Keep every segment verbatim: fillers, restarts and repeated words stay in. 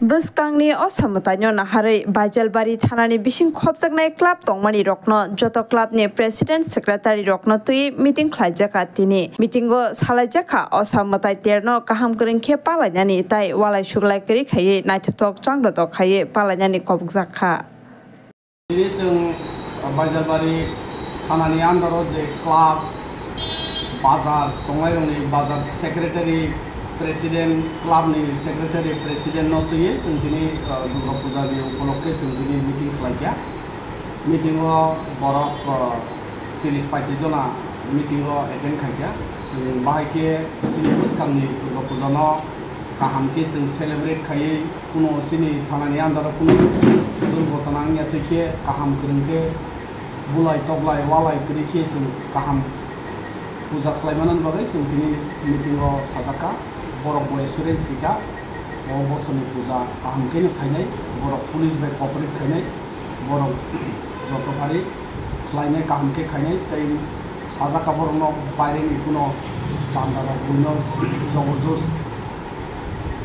Bwskangni osa mwtaino naharwi Baijalbari thanani bising khopjaknai club tongmani rokno joto clubni president secretary rokno twi meeting khlaijak kha tini. Meetingo salaijak kha osa mwtai terno kaham kwrwng khe palainani tai walai suglai kwrwi khaiwi naithothok changdodok khaiwi palainani kobokjak kha. Tini chwng Baijalbari thanani under o je clubs, bazar tongnairokni bazar secretary, president, clubni secretary, president no twiwi chwng tini, uh, Durga Puja ni upolokhe chwng tini meeting khlaikha. Meeting o borok, uh, tris paitris jona meeting o attend khaikha. Chwng bahai khe chini bwskangni Durga Puja no kaham khe chwng celebrate khaiwi, kuno chini thanani under o kuno durghotona wngya tei khe kaham kwrwng khe bulai toklai walai kwrwi khe chwng kaham puja khlai manani bagwi chwng tini meeting o sajak kha. Borok bo assurance rikha, o bosor ni puja kaham khe no khainai, borok police bai cooperate khainai, borok joto phari khlainai kaham khe khainai tei sajak kha borok no baire ni kuno chanda rok buino jobor jost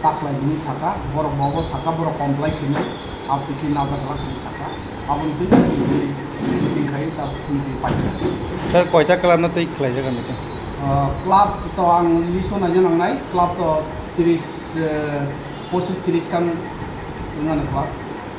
ta khlai hwnwi sakha, borok bo obo sakha, borok comply khainai, abo twi khe najak glak hwnwi sakha, aboni twi chwng tini meeting khai ta meeting paikha. Sir, koita club no twi khlaijak meeting? Ah, club to ang list o naina nangnai, club to tris, eh, pochis tris khan wngmano club.